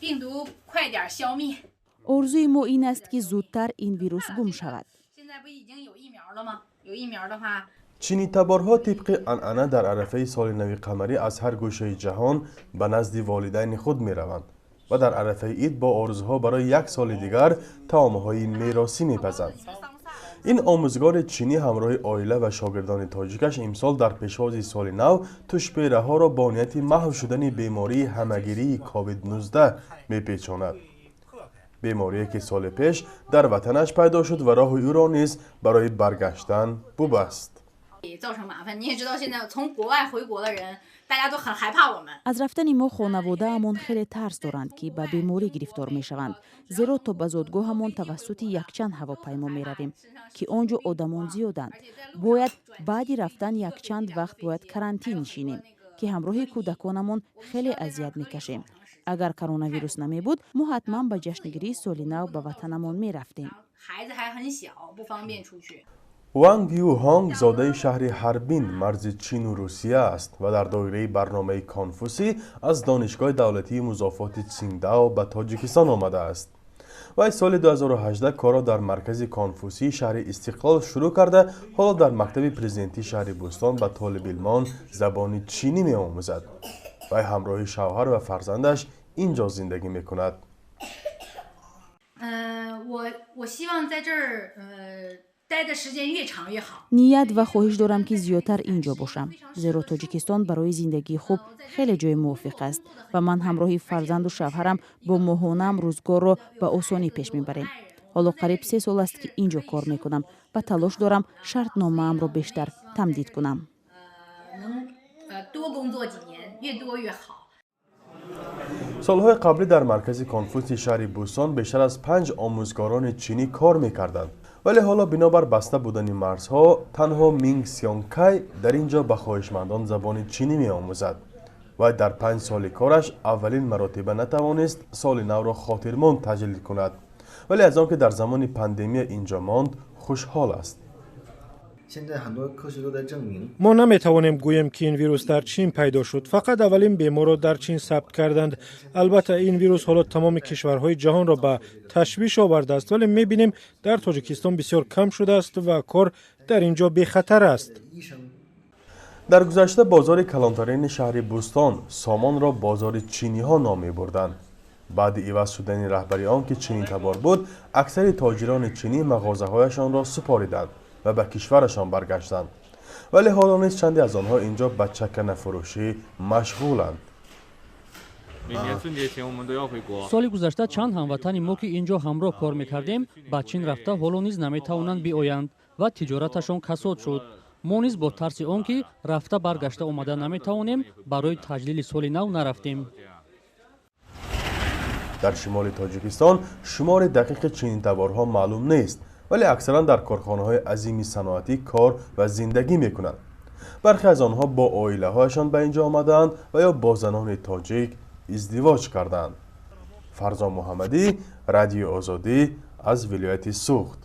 病毒快点消灭。 Орзуи мо ин аст, ки зудтар ин вирус гум шавад. 现在不已经有疫苗了吗？有疫苗的话， Чинитаборҳо тибқи анъана дар арафаи соли нави қамарӣ аз ҳар гӯшаи ҷаҳон ба назди волидайни худ мераванд ва дар арафаи ид бо орзуҳо барои як соли дигар таомҳои меросӣ мепазанд. Ин омӯзгори чинӣ ҳамроҳи оила ва шогирдони тоҷикаш имсол дар пешвози соли нав тушпераҳоро бо нияти маҳв шудани бемории ҳамагирии COVID-19 мепечонад, беморие ки соли пеш дар ватанаш пайдо шуд ва роҳи ӯро низ барои баргаштан бубаст. 造成麻烦。你也知道，现在从国外回国的人，大家都很害怕我们。 Аз рафтани мо хонаводаамон хеле тарс доранд, ки ба беморӣ гирифтор мешаванд, зеро то ба зодгоҳамон тавассути якчанд ҳавопаймо меравем, ки он ҷо одамон зиёданд. Бояд баъди рафтан якчанд вақт бояд карантин нишинем, ки ҳамроҳи кӯдаконамон хеле азият мекашем. Агар коронавирус намебуд, мо ҳатман ба ҷашнгирии соли нав ба ватанамон мерафтем. 孩子还很小，不方便出去。 Ванг Ю Ҳонг зодаи шаҳри Ҳарбин, марзи Чину Русия аст ва дар доираи барномаи Конфусӣ аз Донишгоҳи давлатии музофоти Циндао ба Тоҷикистон омадааст. Вай соли 2018 корро дар Маркази Конфусии шаҳри Истиқлол шурӯъ карда, ҳоло дар мактаби президентии шаҳри Бӯстон ба толибилмон забони чинӣ меомӯзад. Вай ҳамроҳи шавҳар ва фарзандаш ин ҷо зиндагӣ мекунад. 我希望在这儿待的时间越长越好。 Ният ва хоҳиш дорам, ки зиёдтар ин ҷо бошам, зеро Тоҷикистон барои зиндагии хуб хеле ҷои мувофиқ аст ва ман ҳамроҳи фарзанду шавҳарам бо моҳонаам рӯзгорро ба осонӣ пеш мебарем. Ҳоло қариб 3 сол аст, ки ин ҷо кор мекунам ва талош дорам шартномаамро бештар тамдид кунам. 能多工作几年，越多越好。 Солҳои қаблӣ дар Маркази Конфутсии шаҳри Бӯстон бештар аз панҷ омӯзгорони чинӣ кор мекарданд, вале ҳоло бинобар баста будани марзҳо танҳо Минг Сёнкай дар ин ҷо ба хоҳишмандон забони чинӣ меомӯзад. Вай дар 5 соли кораш аввалин маротиба натавонист соли навро хотирмон таҷлил кунад, вале аз он ки дар замони пандемия ин ҷо монд, хушҳол аст. 现在很多科学都在证明， Мо наметавонем гӯем, ки ин вирус дар Чин пайдо шуд. Фақат аввалин беморро дар Чин сабт карданд. Албатта, ин вирус ҳоло тамоми кишварҳои ҷаҳонро ба ташвиш овардааст, вале мебинем, дар Тоҷикистон бисёр кам шудааст ва кор дар ин ҷо бехатар аст. 医生 Дар гузашта бозори калонтарини шаҳри Бӯстон Сомонро бозори чиниҳо ном мебурданд. Баъди иваз шудани раҳбари он, ки чинитабор буд, аксари тоҷирони чинӣ мағозаҳояшонро супориданд ва ба кишварашон баргаштанд, вале ҳоло низ чанде аз онҳо ин ҷо ба чаканафурӯшӣ машғуланд. 每年春节前我们都要回国。 Соли гузашта чанд ҳамватани мо, ки ин ҷо ҳамроҳ кор мекардем, ба Чин рафта, ҳоло низ наметавонанд биоянд ва тиҷораташон касод шуд. Мо низ бо тарси он ки рафта баргашта омада наметавонем, барои таҷлили соли нав нарафтем. Дар шимоли Тоҷикистон шумори дақиқи чинитаборҳо маълум нест, вале аксаран дар корхонаҳои азими саноатӣ кор ва зиндагӣ мекунанд. Бархе аз онҳо бо оилаҳояшон ба ин ҷо омадаанд ва ё бо занони тоҷик издивоҷ кардаанд. Фарзон Муҳаммадӣ, Радиои Озодӣ, аз вилояти Суғд.